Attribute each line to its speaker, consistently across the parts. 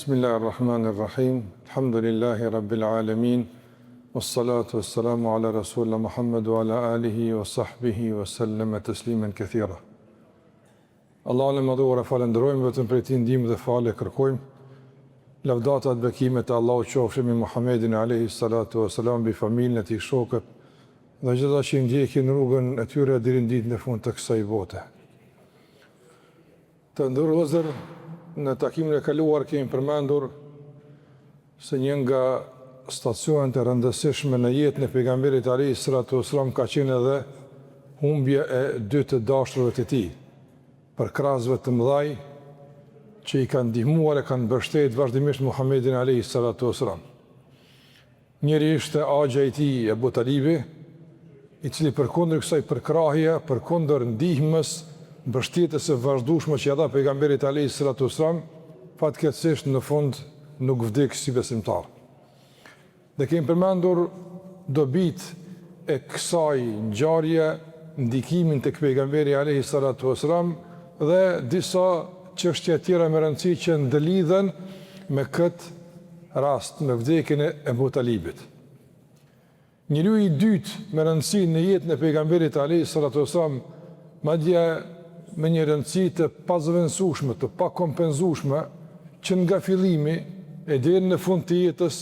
Speaker 1: Bismillahirrahmanirrahim. Alhamdulillahi Rabbil Alamin. Wassalatu wassalamu ala Rasulina Muhammed wa ala alihi wa sahbihi wa sallama tasliman kathira. Allahun e Madhëruar e falënderojmë, vetëm prej Tij ndihmë dhe falje kërkojmë. Lavdatat, bekimet e Allahut qofshin mbi Muhammedin alayhi salatu wassalam, mbi familjen e tij, shokët dhe gjithë ata që i ndjekin rrugën e tyre deri në ditën e fundit të kësaj bote. Të nderuar vëllezër, në takimin e kaluar kemi përmendur se një nga stacionet e rëndësishme në jetën e pejgamberit alayhi salatu wasalam ka qenë edhe humbja e dy të dashurve të tij, përkrahësve të mëdhaj që i kanë ndihmuar e kanë mbështetur vazhdimisht Muhammedin alayhi salatu wasalam. Njëri ishte axha i tij, Ebu Talibi, i cili përkundër kësaj përkrahje, përkundër ndihmës, mbështetjes së vazhdueshme që ia dha pejgamberit alayhi salatu wasalam, fatkeqësisht në fund nuk vdiq si besimtar. Dhe kemi përmendur dobitë e kësaj ngjarje, ndikimin tek pejgamberi alayhi salatu wasalam dhe disa çështje tjera me rëndësi që ndërlidhen me këtë rast me vdekjen e Ebu Talibit. Njeriu i dytë me rëndësi në jetën e pejgamberit alayhi salatu wasalam, madje me një rëndësi të pazëvendësueshme, të pakompenzueshme, që nga fillimi e deri në fund të jetës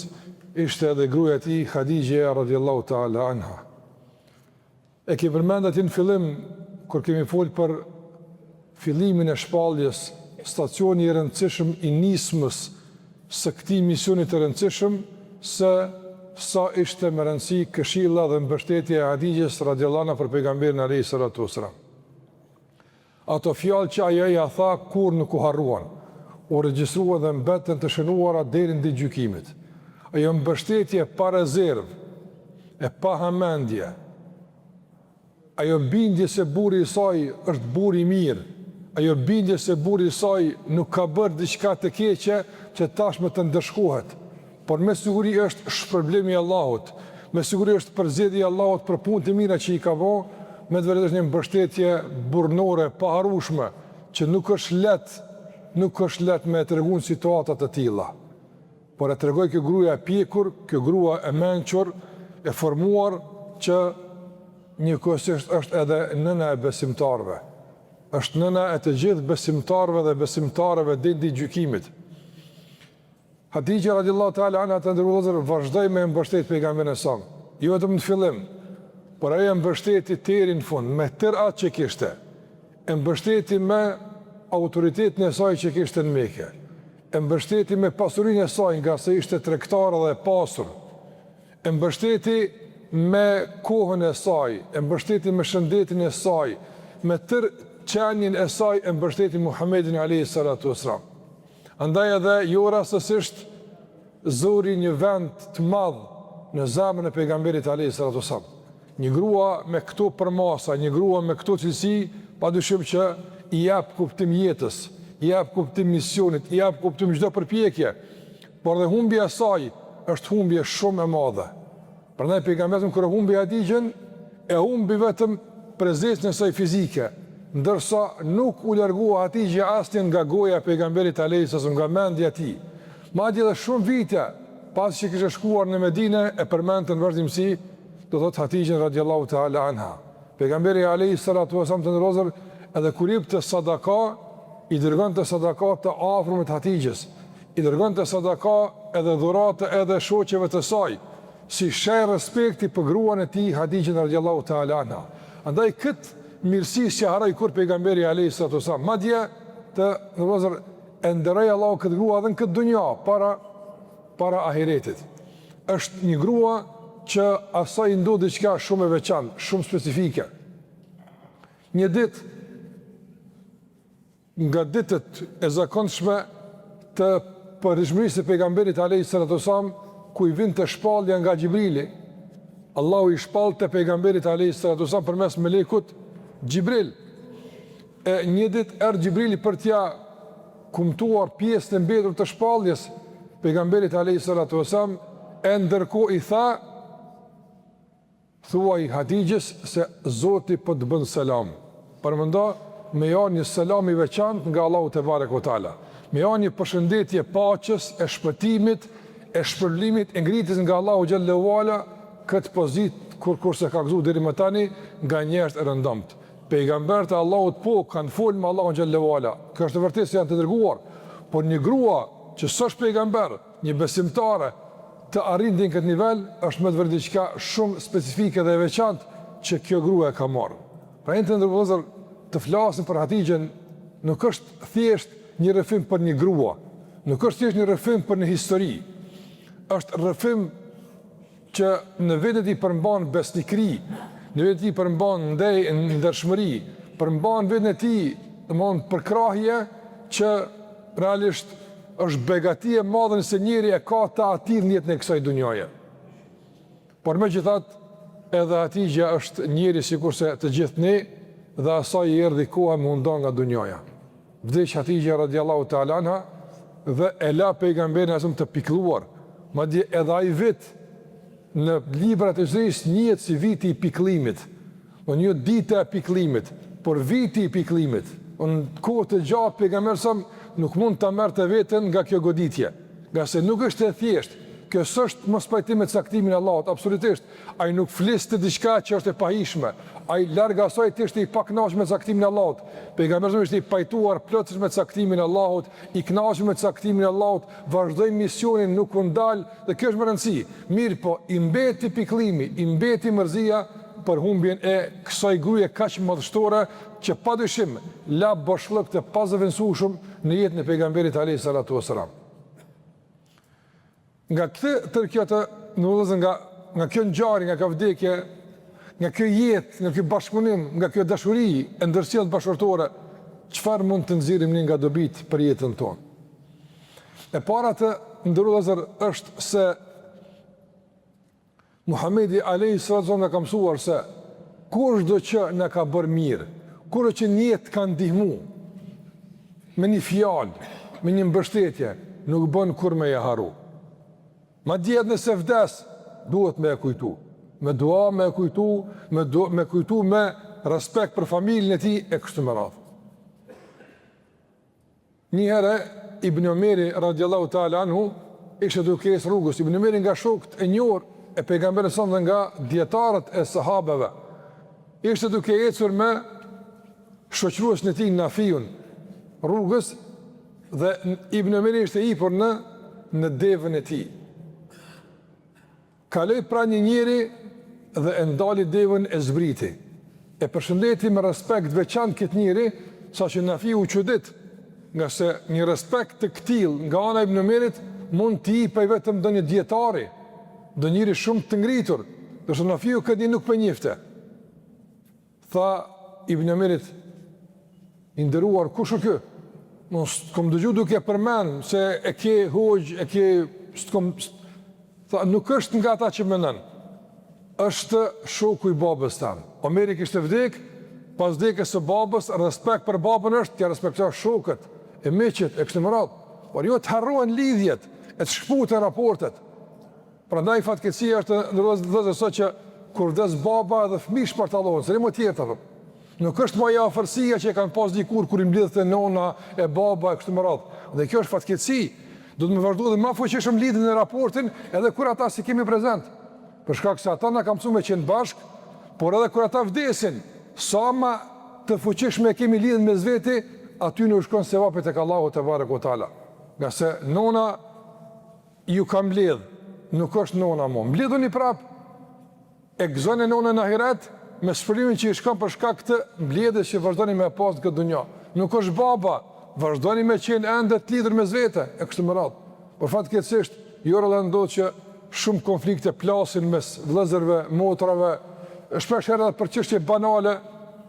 Speaker 1: ishte edhe gruaja e tij Hadixheja radhiyallahu ta'ala anha. E kemi përmend aty në fillim kur kemi folë për fillimin e shpalljes, stacioni i rëndësishëm i nismës së këtij misioni të rëndësishëm se sa ishte me rëndësi këshilla dhe mbështetja e Hadixhes radiallahu anha për pejgamberin alayhi salatu wasalam. Ato fjalë që ajo ia tha kurrë nuk u harruan, u regjistruan dhe mbetën të shënuara deri në ditë gjykimit. Ajo mbështetje pa rezervë, e pa hamendje, ajo bindje se burri i saj është burrë i mirë, ajo bindje se burri i saj nuk ka bërë diçka të keqe që tashmë të ndëshkohet, por me siguri është shpërblim i Allahut, me siguri është përzgjedhje e Allahut për punët e mira që i ka bo, me të vërtetë është një mbështetje burrnore e paharrueshme, që nuk është lehtë, nuk është lehtë me e tregu në situata të tilla. Por e tregoi kjo grua e pjekur, kjo grua e mençur, e formuar që njëkohësisht është edhe nëna e besimtarëve. Është nëna e të gjithë besimtarëve dhe besimtareve deri në ditë gjykimit. Hadixhe radiallahu ta'ala anha të nderuar vëllezër vazhdoi me mbështet pejgamberin a.s. Jo vetëm në fillim, por ajo e mbështeti deri në fund, me tërë atë që kishte. E mbështeti me autoritetin e saj që kishte në Mekë. E mbështeti me pasurinë e saj ngase ishte tregtare dhe e pasur. E mbështeti me kohën e saj, e mbështeti me shëndetin e saj, me tërë qenien e saj e mbështeti Muhammedin alayhi salatu wasalam. Andaj edhe jo rastësisht zuri një vend të madh në zemrën e pejgamberit alayhi salatu wasallam. Një grua me këto përmasa, një grua me këto cilësi, padyshim që i jep kuptim jetës, i jep kuptim misionit, i jep kuptim çdo përpjekje, por dhe humbja e saj është humbje shumë e madhe. Prandaj pejgamberi kur e humbi Hadixhen, e humbi vetëm prezencën e saj fizike, ndërsa nuk u largua Hadixhja asnjëherë nga goja e pejgamberit alayhi sallam nga mendja e tij. Madje edhe shumë vite pasi që kishte shkuar në Medinë e përmendte në vazhdimësi, do thotë Hadixhen radiallahu ta'ala anha. Pejgamberi alayhi salatu wasallam të nderuar vëllezër, edhe kur jepte sadaka, i dërgonte sadaka të afërmve të Hadixhes, i dërgonte sadaka edhe dhurata edhe shoqeve të saj, si shenjë respekti për gruan e tij Hadixhen radiallahu ta'ala anha. Andaj këtë mirësi s'e harroi kurrë pejgamberi alayhi salatu wasallam. Madje të nderuar vëllezër e nderoi Allahu këtë grua edhe në këtë dunja para para ahiretit. Është një grua që asaj i ndodhi diçka shumë e veçantë, shumë specifike. Një ditë nga ditët e zakonshme të përditshmërisë së pejgamberit alayhi salatu wasallam, ku i vinte shpallja nga Xhibrili, Allahu i shpallte pejgamberit alayhi salatu wasallam përmes melekut Xhibril. E një ditë erdhi Xhibrili për t'ia kumtuar pjesën e mbetur të shpalljes pejgamberit alayhi salatu wasallam, e ndërkohë i tha Thuaj Hadixhes se Zoti po të bën selam. Paramendo me i ardh një selam i veçantë nga Allahu tebareke ve teala. Me ia një përshëndetje paqes e shpëtimit, e shpërblimit e ngritjes nga Allahu xhelle ue ala, këtë pozitë kurrkush s'e ka gëzu deri më tani nga njerëzit e rëndomtë. Pejgamberët e Allahut po kanë folë me Allahun xhelle ue ala, kjo është e vërtetë se janë të dërguar, por një grua që s'është pejgamber, një besimtare të arrijë deri në këtë nivel është me të vërtetë diçka shumë specifike dhe e veçantë që kjo grua e ka marrë. Pra të nderuar vëllezër, të flasim për Hatixhen nuk është thjesht një rrëfim për një grua, nuk është thjesht një rrëfim për një histori. Është rrëfim që në veten e tij përmban besnikëri, në veten e tij përmban ndej ndershmëri, përmban veten e tij, domthon përkrahje që realisht është begati e madhe nëse njeri e ka të atillë në jetën e kësaj dunjaje. Por megjithatë, edhe Hatixhja është njeri sikurse të gjithë ne dhe asaj i erdhi koha me u nda nga dunjaja. Vdiq Hatixhja radiallahu ta'ala anha dhe e la pejgamberin alejhi selam të pikëlluar. Madje edhe ai vit në librat e historisë njihet si viti i pikëllimit. Do jo dita e pikëllimit, por viti i pikëllimit. Në kohë të gjatë pejgamberi alejhi selam nuk mund ta merrte veten nga kjo goditje, ngase nuk është e thjeshtë. Kjo s'është mospajtim me caktimin e Allahut, absolutisht. Ai nuk fliste diçka që është e pahijshme. Ai larg asaj të ishte i pakënaqur me caktimin e Allahut. Pejgamberi alejhi selam ishte i pajtuar plotësisht me caktimin e Allahut, i kënaqur me caktimin e Allahut, vazhdoi misionin, nuk u ndal dhe kjo është me rëndësi. Mirëpo, i mbeti pikëllimi, i mbeti mërzia për humbjen e kësaj gruaje kaq madhështore që padyshim la boshllëk të pazëvendësueshëm në jetën e pejgamberit alayhi salatu wasalam. Nga këtë tërë kjo të nderuar vëllezër nga nga kjo ngjarje, nga kjo vdekje, nga kjo jetë, nga kjo bashkëpunim, nga kjo dashuri e ndërsjellë bashkëshortore, çfarë mund të nxjerrim ne nga dobitë për jetën tonë? E para të nderuar vëllezër është se Muhamedi alayhi salatu na ka mësuar se kushdo që na ka bërë mirë, kushdo që në jetë ka ndihmu me një fjalë, me një mbështetje, nuk bën kurrë me e harru. Madje edhe nëse vdes, duhet me e kujtu. Me dua me e kujtu, me dua, me kujtu me respekt për familjen e tij e kështu me radhë. Një herë Ibn Omeri radiallahu ta'ala anhu ishte duke ecë rrugës. Ibn Omeri nga shokët e njohur e pejgamberit alejhi selam dhe nga dijetarët e sahabeve. Ishte duke ecur me shoqëruesin e tij Nafiun rrugës dhe Ibn Omeri ishte hipur në në devën e tij. Kaloi pranë një njeri dhe e ndali devën e zbriti. E përshëndeti me respekt të veçantë këtë njeri, saqë Nafiu u çudit, ngase një respekt të këtillë nga ana e Ibn Omerit mund t'i jipej vetëm ndonjë dijetari, ndonjë njeri shumë të ngritur, ndërsa Nafiu këtë njeri nuk po e njihte. Tha Ibn Omerit, i nderuar, kush është ky? Unë s'të kom dëgju duke përmend se e ke hoxhë, e ke s'të kom tha nuk është nga ata që mendon. Është shoku i babës tem. Omeri kishte vdek, pas vdekjes së babës, respekt për babën është t'ia respektosh shokët e miqët e kështu me radhë. Por jo të harrohen lidhjet e të shkëputen raportet. Prandaj fatkeqësia është të nderuar vëllezër sot që kur vdes baba edhe fëmijët shpartallohen, s'e më tjerë apo. Nuk është më ajo afërsia që e kanë pas dikur kur i mblidhte nona e baba e kështu me radhë. Dhe kjo është fatkeqësi. Duhet me vazhdu edhe më fuqishëm lidhjen e raportin edhe kur ata s'i kemi prezent. Për shkak se ata na kanë mësuar me qenë bashk, por edhe kur ata vdesin, sa më të fuqishme e kemi lidhjen mes veti, aty na shkon sevapi tek Allahu tebareke ve teala. Ngase nona Ju ka mbledh, nuk është nona mo. Mblidhuni prap. E gëzoni nonën në ahiret me shpërblimin që i shkon për shkak të mbledhjes që vazhdoni me pas në këtë dunja. Nuk është baba, vazhdoni me qenë ende të lidhur mes vete e kështu me radhë. Por fatkeqësisht, jo rrallë ndodh që shumë konflikte plasin mes vëllezërve, motrave, shpesh herë edhe për çështje banale,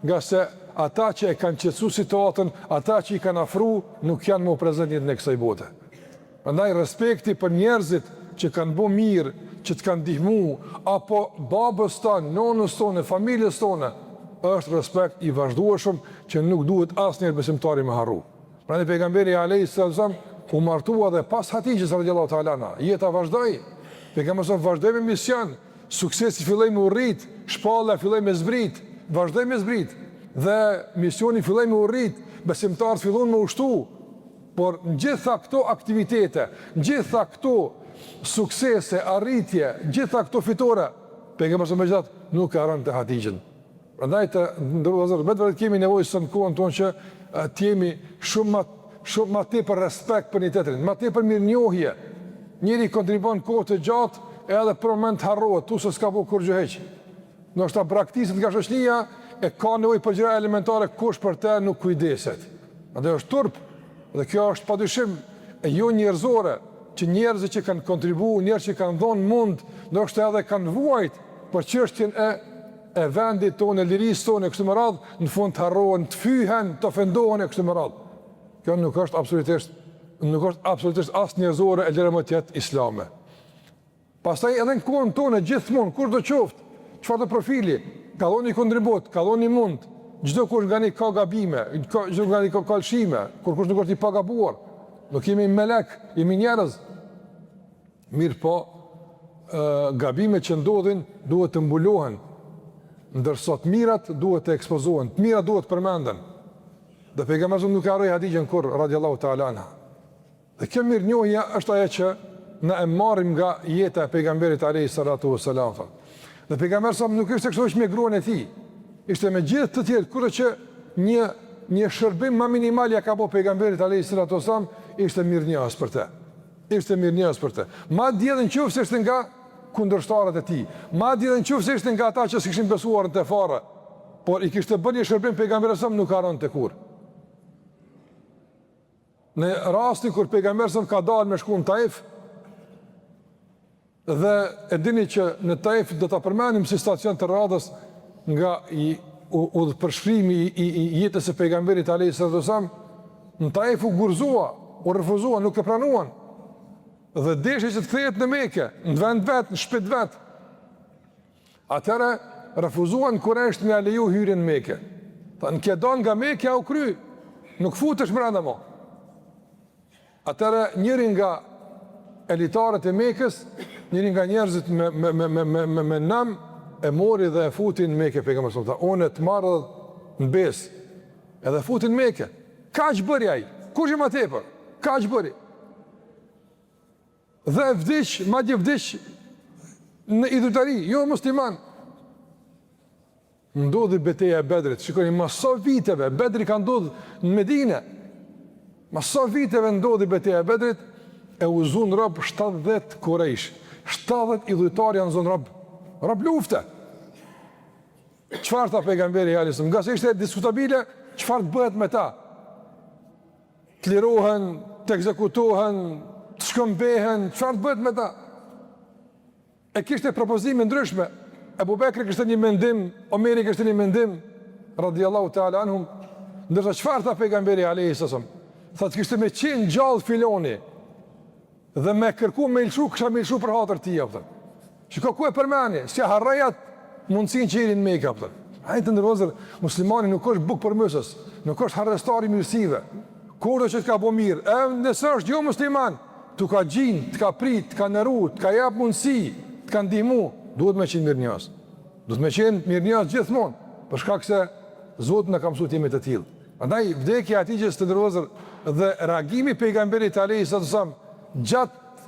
Speaker 1: ngase ata që e kanë qetësu situatën, ata që i kanë afru, nuk janë më prezent në jetën e kësaj bote. Prandaj respekti për njerëzit që kanë bo mirë, që të kanë ndihmu, apo babës tonë, nonës tonë, familjes tonë, është respekt i vazhdueshëm që nuk duhet asnjëherë besimtari me harru. Prandaj pejgamberi alayhi sallam u martua dhe pas Hatixhes radiallahu ta'ala anha. Jeta vazhdoi. Pejgamberi sa vazhdoi me mision, suksesi filloi me u rrit, shpallja filloi me zbrit, vazhdoi me zbrit dhe misioni filloi me u rrit, besimtarët filluan me u shtu. Por në gjitha këto aktivitete, në gjitha këto suksese, arritje, gjitha këto fitore, pejgamberi sa megjithatë nuk e harronte Hatixhen. Prandaj të nderuar vëllezër, me të vërtetë kemi nevojë sot në kohën tonë që të jemi shumë më shumë më tepër respekt për njëri-tjetrin, më tepër mirënjohje. Njeri kontribuon kohë të gjatë edhe për moment harrohet, thu se s'ka bo kurgjë hiç. Ndoshta braktiset nga shoqënia e ka nevojë për gjëra elementare kush për të nuk kujdeset. Andaj është turp dhe kjo është padyshim e jo njerëzore që njerëzit që kanë kontribu, njerëz që kanë dhënë mund, ndoshta edhe kanë vuajt për çështjen e e vendit tonë, e lirisë tonë e kështu me radhë, në fund të harrohen, të fyhen, të ofendohen e kështu me radhë. Kjo nuk është absolutisht nuk është absolutisht as njerëzore e lëre më të jetë islame. Pastaj edhe në kohën tonë gjithmonë kushdo qoftë, çfarëdo profili, ka dhënë një kontribut, ka dhënë një mund, çdokush nga ne ka gabime, ka çdo nga ne ka ka lëshime, kurkush nuk është i pagabuar. Nuk jemi melek, jemi njerëz. Mirëpo, gabimet që ndodhin duhet të mbulohen, ndërsa të mirat duhet të ekspozohen, të mirat duhet të përmenden. Dhe pejgamberi nuk e harroi Hatixhen kurrë radiallahu ta'ala anha. Dhe kjo mirënjohje është ajo që na e marrim nga jeta e pejgamberit alayhi salatu wasalam. Dhe pejgamberi sa nuk ishte kështu veç me gruan e tij. Ishte me gjithë të tjerët, kurdo që një një shërbim më minimal ja ka bo pejgamberit alayhi salatu wasalam, ishte mirënjohës për të. Ishte mirënjohës për të. Madje edhe në qoftë se ishte nga kundërshtarët e tij, madje edhe në qoftë se ishte nga ata që s'kishin besuar në të fare, por i kishte bërë një shërbim pejgamberit sa nuk harronte kurrë. Në rastin kur pejgamberi sa ka dalë me shku në Taif dhe e dini që në Taif do ta përmendim si stacion të radhës nga i udhëpërshkrimi i, i, i jetës së pejgamberit alayhi salatu wasallam në Taif u gurzua, u refuzua, nuk e pranuan. Dhe deshi që të kthehet në Mekë, në vend vet, në shtëpi vet. Atëherë refuzuan kurejshët me ia leju hyrjen në Mekë. Thanë ke dalë nga Mekja u kry, nuk futesh mbrenda mo. Atëherë njëri nga elitarët e Mekës, njëri nga njerëzit me me me me me me, me nam e mori dhe e futi në Mekë pejgamberi tha, unë të marr në besë. Edhe e futi në Mekë. Kaq bëri ai? Kurgjë më tepër? Kaq bëri? Dhe vdiq, madje vdiq në idhujtari, jo musliman. Ndodhi beteja e Bedrit, shikoni, mas sa viteve, Bedri ka ndodhë në Medine, mas sa viteve ndodhi beteja e Bedrit, e u zunë rob 70 kurejsh, 70 idhujtarë janë zunë rob, rob lufte. Çfarë tha pejgamberi alejhi selam, ngase ishte diskutabile, çfarë të bëhet me ta? Të lirohen, të ekzekutohen, të shkëmbehen, çfarë të bëhet me ta? E kishte propozime ndryshme. Ebu Bekri kishte një mendim, Omeri kishte një mendim, radiallahu ta'ala anhum. Ndërsa çfarë tha pejgamberi alejhi selam? Tha të kishte me qenë gjallë filoni dhe me kërku me lëshu, kisha me lëshu për hatër tij, a kupton. Shiko ku e përmeni, s'e harroi atë mundësinë që hini në Mekë, a kupton. Ai të nderuar vëllezër, muslimani nuk është bukëpërmbysës, nuk është harrestar i mirësive. Kurdo që të ka bo mirë, e nëse është jo musliman, t'u ka gjind, të ka prit, të ka nderu, të ka jap mundësi, të ka ndihmu, duhet me qenë mirënjohës. Duhet me qenë mirënjohës gjithmonë, për shkak se Zoti na ka mësuar të jemi të tillë. Andaj vdekja e Hatixhes të nderuar vëllezër dhe reagimi i pejgamberit alejhi selam gjatë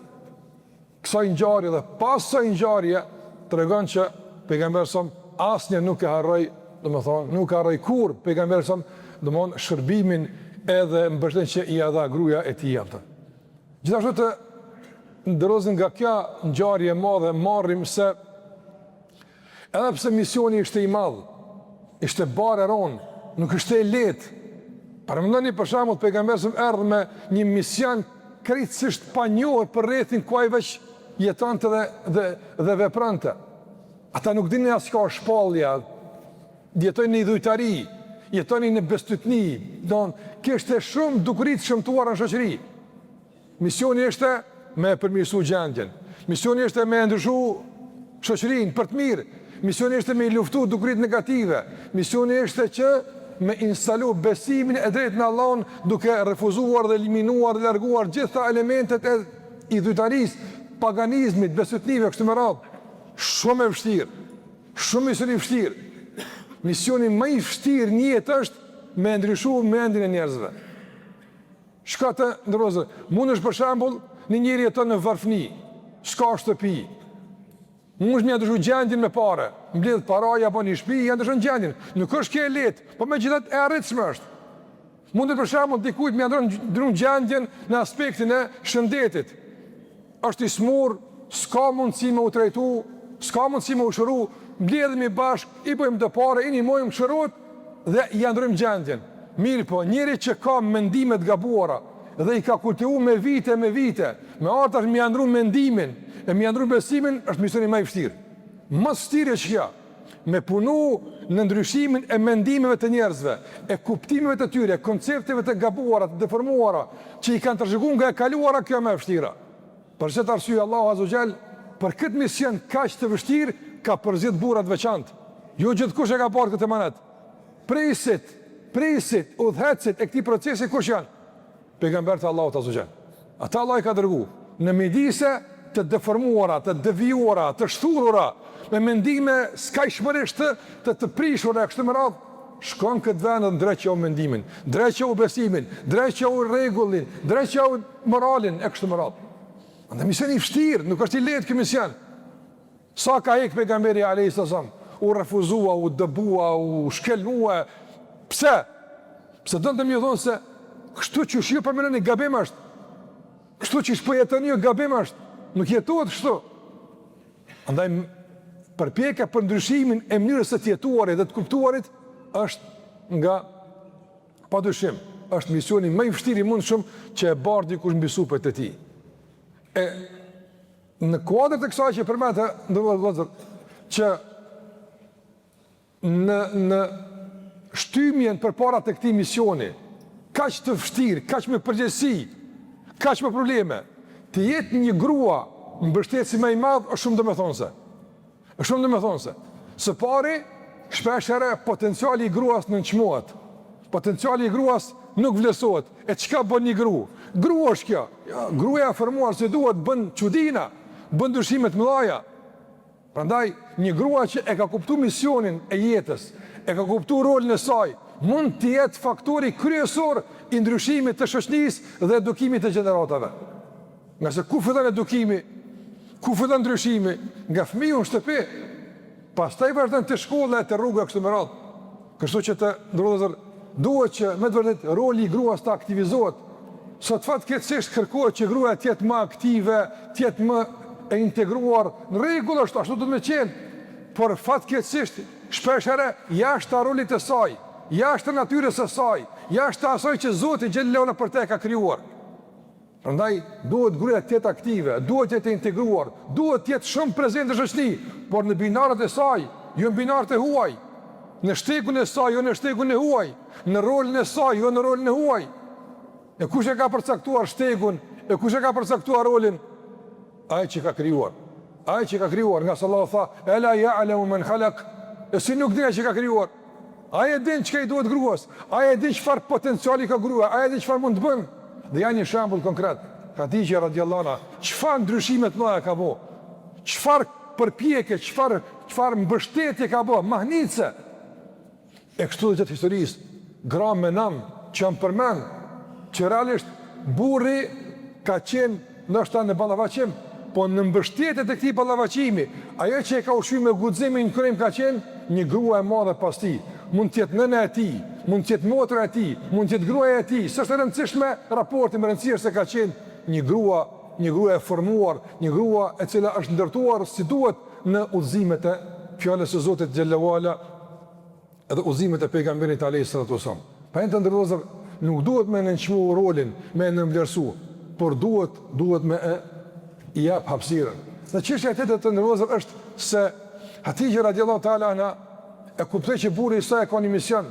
Speaker 1: kësaj ngjarje dhe pas kësaj ngjarje tregon që pejgamberi sa asnjë nuk e harroi, domethënë nuk e harroi kurrë pejgamberi sa domethënë shërbimin edhe mbështetjen që ia dha gruaja e tij atë. Gjithashtu të nderuar vëllezër nga kjo ngjarje e madhe marrim se Edhe pse misioni ishte i madh, ishte barrë e rëndë, nuk ishte e lehtë. Paramendoni për shembull pejgamberi sa erdhi me një mision krejtësisht të panjohur për rrethin ku ai veç jetonte dhe dhe dhe vepronte. Ata nuk dinin as çka është shpallja, jetonin në idhujtari, jetonin në bestytni, don kishte shumë dukuri të shëmtuara në shoqëri. Misioni ishte me e përmirësu gjendjen. Misioni ishte me e ndryshu shoqërinë për të mirë. Misioni ishte me i luftu dukuritë negative. Misioni ishte që me instalu besimin e drejtë në Allahun duke refuzuar dhe eliminuar dhe larguar gjitha elementet e idhujtarisë, paganizmit, bestytnive, kështu me radhë. Shumë e vështirë. Shumë mision i vështirë. Misioni më i vështirë në jetë është me ndryshu mendjen e njerëzve. Shka të nderuar vëllezër, mundesh për shembull, një njeri jeton në varfni, s'ka shtëpi, mundesh me ia ndryshu gjendjen me pare, mbledh para, ja bon një shpi, ja ndryshon gjendjen, nuk është kjo e lehtë, po megjithatë e arritshme është. Mundet për shembull dikujt me ia ndryshu gjendjen në aspektin e shëndetit, është i smur, s'ka mundësi me u trajtu, s'ka mundësi me u shëru, mbledhemi bashkë, i bëjmë do pare, i ndihmojmë shërohet dhe ia ndrojmë gjendjen. Mirëpo, njeri që ka mendime të gabuara dhe i ka kultivu me vite me vite, me ardhë tash me ia ndru mendimin e me ia ndru besimin, është misioni ma i vështirë. Ma s'vështiri që kjo, me punu në ndryshimin e mendimeve të njerëzve, e kuptimeve të tyre, koncepteve të gabuara, të deformuara, që i kanë trashëguar nga e kaluara, kjo më e vështira. Për këtë arsye Allahu Azza wa Jall për këtë mision kaq të vështirë ka përzgjedh burra të veçantë. Jo gjithkush e ka bartë këtë emanet. Prijësit, prijësit, udhëheqësit e këtij procesi kush janë? Pejgamberët e Allahut Azza wa Jall. Ata Allahu i ka dërgu në mjedise të deformuara, të devijuara, të shthurura, me mendime skajshmërisht të të, të prishura e kështu me radhë, shko në këtë vend dhe ndreqjau mendimin, ndreqjau besimin, ndreqjau rregullin, ndreqjau moralin e kështu me radhë. Andaj misioni i vështirë, nuk është i lehtë ky mision. Sa ka hek pejgamberi alayhis salam, u refuzua, u dëbua, u shkelmua. Pse? Pse donte me ju thonë se kështu qysh ju po menoni gabim është. Kështu qysh po jetoni ju gabim është. Nuk jetohet kështu. Andaj përpjekja për ndryshimin e mënyrës së të jetuarit dhe të kuptuarit është nga padyshim, është misioni më i vështirë i mundshëm që e bart dikush mbi supet e tij. E në kuadër të kësaj që përmenda, të nderuar vëllezër, që në në shtymjen përpara të këtij misioni, kaq të vështirë, kaq me përgjegjësi, kaq me probleme, të jetë një grua mbështetësi më i madh është shumë domethënëse. Është shumë domethënëse. Së pari, shpesh herë potenciali i gruas nënçmohet. Potenciali i gruas nuk vlerësohet. E çka bën një grua? Grua është kjo. Ja, gruaja e formuar si duhet bën çudina, bën ndryshime të mëdha. Prandaj, një grua që e ka kuptu misionin e jetës, e ka kuptu rolin e saj, mund të jetë faktori kryesor i ndryshimit të shoqërisë dhe edukimit të gjeneratave. Ngase ku fillon edukimi, ku fillon ndryshimi, nga fëmiu në shtëpi, pastaj vazhdon te shkolla e te rruga e kështu me radhë. Kështu që të nderuar vëllezër, duhet që me të vërtetë roli i gruas të aktivizohet. Sot fatkeqësisht kërkohet që gruaja të jetë më aktive, të jetë më e integruar, në rregull është, ashtu duhet me qenë, por fatkeqësisht shpesh herë jashtë rolit të saj, jashtë natyrës së saj, jashtë asaj që Zoti xhelle ue ala për të e ka krijuar. Prandaj duhet gruaja të jetë aktive, duhet të jetë e integruar, duhet të jetë shumë prezente në shoqëri, por në binarët e saj, jo në binarët e huaj, në shtegun e saj, jo në shtegun e huaj, në rolin e saj, jo në rolin e huaj. E kush e ka përcaktuar shtegun, e kush e ka përcaktuar rolin? Ai që ka krijuar. Ai që ka krijuar, ngase Allahu tha, "Ela ya'lamu man khalaq." E si nuk din ai që ka krijuar? Ai e din çka i duhet gruas, ai e din çfarë potenciali ka gruaja, ai e din çfarë mund të bën. Dhe ja një shembull konkret. Hatixhe radiallahu anha, çfarë ndryshime të mëdha ka bo? Çfarë përpjekje, çfarë çfarë mbështetje ka bo? Mahnitëse. E kështu dhe gjatë historisë, gra me nam që janë përmend, që realisht burri ka qenë ndoshta në ballafaqim, po në mbështetje të këtij ballafaqimi, ajo që e ka ushqyer me guxim e inkurajim ka qenë një grua e madhe pas tij. Mund të jetë nëna e tij, mund të jetë motra e tij, mund të jetë gruaja e tij, s'është e rëndësishme raporti, me rëndësi është se ka qenë një grua, një grua e formuar, një grua e cila është ndërtuar si duhet në udhëzimet e fjalës së Zotit xhelle ue ala edhe udhëzimet e pejgamberit alayhi salatu wasallam. Pra të nderuar vëllezër, nuk duhet me nënçmu rolin, me nënvlerësu, por duhet duhet me e i jap hapësirën. Dhe çështja tjetër të nderuar vëllezër është se Hatixhe radiallahu ta'ala anha e kuptoi që burri i saj e ka një mision,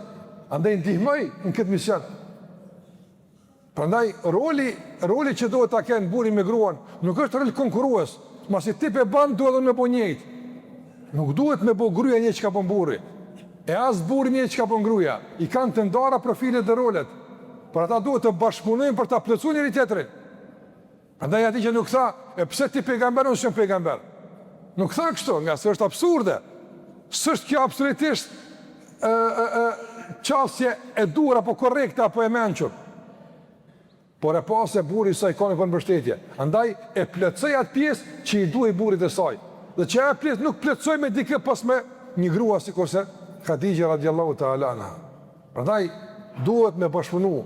Speaker 1: andaj ndihmoi në këtë mision. Prandaj roli, roli që duhet ta kenë burri me gruan, nuk është rol konkurrues. Masi ti pe ban, duhet edhe me bo njëjtë. Nuk duhet me bo gruaja njëjtë çka bon burri. E as burri njëjtë çka bon gruaja. I kanë të ndara profilet dhe rolet. Por ata duhet të bashkëpunojnë për ta plotësuar njëri tjetrin. Prandaj Hatixhja nuk tha, e pse ti pejgamber unë s'jam pejgamber? Nuk tha kështu, ngase është absurde. S'është kjo absolutisht ë ë ë qasje e duhur apo korrekte apo e mençur. Por e pa se burri i saj ka nevojë për mbështetje. Andaj e plotësoi atë pjesë që i duhej burrit të saj. Dhe që ajo pjesë nuk plotësohej me dikë pos me një grua sikurse Khadija radiallahu ta'ala anha. Prandaj duhet me bashkëpunu.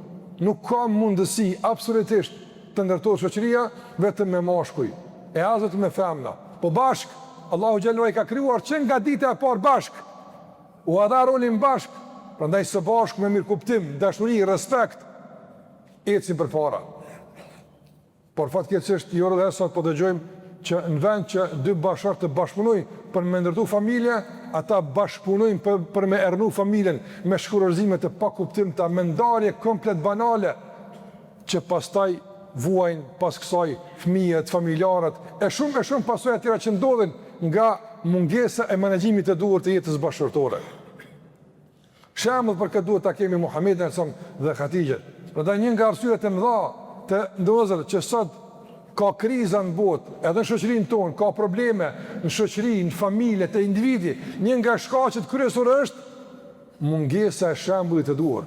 Speaker 1: Nuk ka mundësi absolutisht të ndërtohet shoqëria vetëm me mashkuj, e as vetëm me femna. Po bashkë, Allahu xhelle ue ala i ka krijuar që nga dita e parë bashkë. Ua dha rolin bashkë, prandaj së bashku me mirëkuptim, dashuri, respekt, ecin përpara. Por fatkeqësisht jo rrallë sot po dëgjojmë që në vend që dy bashkëshortë të bashkëpunojnë për me ndërtu familje, ata bashkëpunojnë për, për me e rrnu familjen me shkurorëzime të pakuptimta, me ndarje komplet banale, që pastaj vuajnë pas kësaj fëmijët, familjarët, e shumë e shumë pasoja tjera që ndodhin nga mungesa e menaxhimit të duhur të jetës bashkëshortore. Shembull për këtë duhet ta kemi Muhamedin alejhi selam dhe Hatixhen. Prandaj një nga arsyet e mëdha të nderuar vëllezër që sot ka kriza në botë, edhe në shoqërinë tonë ka probleme në shoqëri, në familje, te individi, një nga shkaqet kryesore është mungesa e shembullit të duhur.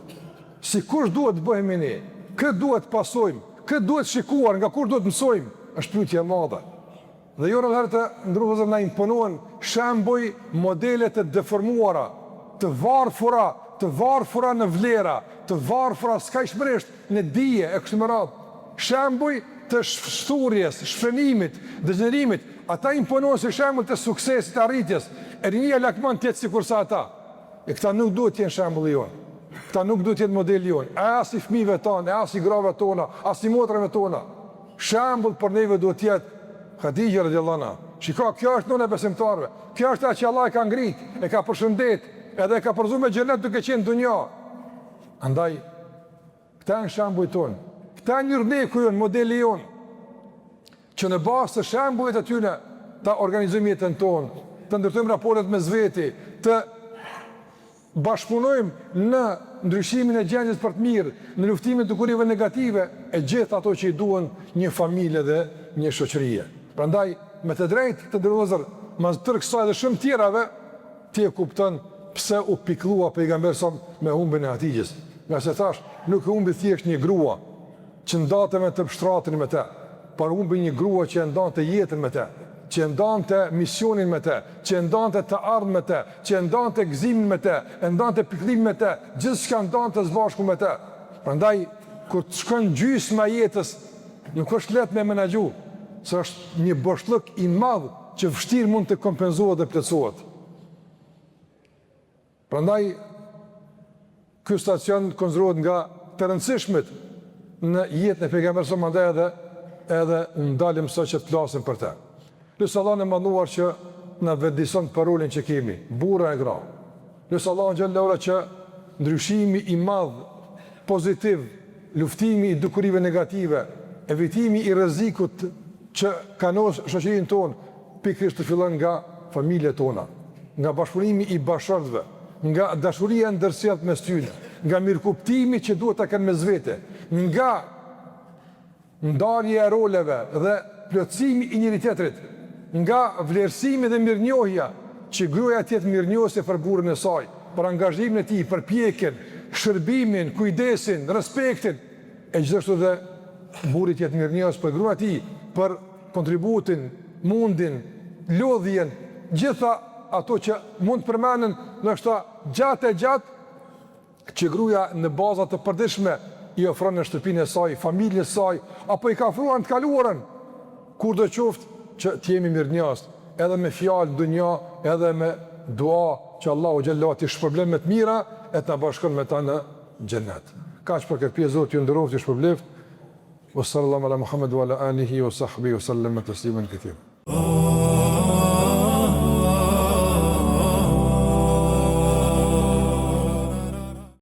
Speaker 1: Si kush duhet të bëhemi ne? Kë duhet të pasojmë? Kë duhet shikuar? Nga kush duhet të mësojmë? Është pyetje e madhe. Dhe jo rrallëherë të nderuar vëllezër na imponohen shembuj, modele të deformuara, të varfura, të varfura në vlera, të varfura skajshmërisht në dije e kështu me radhë. Shembuj të shthurjes, shfrenimit, degjenerimit, ata imponohen si shembull të suksesit, të arritjes. E rinia lakmon të jetë sikurse ata. E këta nuk duhet të jenë shembulli jonë. Këta nuk duhet të jenë modeli jonë, e as i fëmijëve tanë, e as i grave tona, as i motrave tona. Shembull për neve duhet të jetë Hadixha radiallahu anha. Shiko, kjo është nëna e besimtarëve. Kjo është ajo që Allah e ka ngrit, e ka përshëndet, edhe e ka përzu me xhenet duke qenë në dunja. Andaj, këta janë shembujt tonë. Këta janë yrneku jonë, modeli jonë. Që në bazë të shembullit të tyne ta organizojmë jetën tonë, të ndërtojmë raportet mes veti, të bashkëpunojmë në ndryshimin e gjendjes për të mirë, në luftimin e dukurive negative, e gjithë ato që i duhen një familje dhe një shoqërie. Prandaj, me të drejtë të nderuar vëllezër, mas tërë kësaj dhe shumë tjerave, ti e kupton pse u pikëllua pejgamberi sa me humbjen e Hatixhes. Ngase thashë, nuk e humbi thjesht një grua që ndante vetëm shtratin me të, por humbi një grua që e ndante jetën me të, që e ndante misionin me të, që e ndante të ardhmen me të, që e ndante gëzimin me të, e ndante pikëllimin me të, gjithçka ndante së bashku me të. Prandaj kur të shkon gjysma e jetës, nuk është lehtë me menaxhu, se është një boshllëk i madh që vështirë mund të kompenzohet dhe plotësohet. Prandaj ky stacion konsiderohet nga të rëndësishmit në jetën e pejgamberit sa mandej edhe edhe u ndalëm sot që të flasim për të. Lus Allahun e madhëruar që na vetëdijëson për rolin që kemi, burra e gra. Lus Allahun xhelle ue ala që ndryshimi i madh pozitiv, luftimi i dukurive negative, evitimi i rrezikut që kanos shoqërinë tonë, pikërisht të fillon nga familjet tona, nga bashkëpunimi i bashkëshortëve, nga dashuria e ndërsjelltë mes tyre, nga mirëkuptimi që duhet ta kenë mes vete, nga ndarja e roleve dhe plotësimi i njëri-tjetrit, nga vlerësimi dhe mirënjohja që gruaja të jetë mirënjohëse për burrin e saj, për angazhimin e tij, përpjekjen, shërbimin, kujdesin, respektin, e gjithashtu dhe burri të jetë mirënjohës për gruan e tij, për kontributin, mundin, lodhjen, gjitha ato që mund të përmenden ndoshta gjatë e gjatë që gruaja në baza të përditshme i ofron në shtëpinë e saj, familjes së saj, apo i ka ofruar në të kaluarën, kurdo qoftë që të jemi mirënjohës, edhe me fjalë në dunja, edhe me dua që Allahu xhelle ue ala t'i shpërblen me të mira e të na bashkon me ta në xhennet. Kaq për këtë pjesë Zoti ju nderoftë, ju shpërbleftë. Wa sallallahu ala Muhammed wa ala alihi wa sahbihi wa sallam tasliman katira.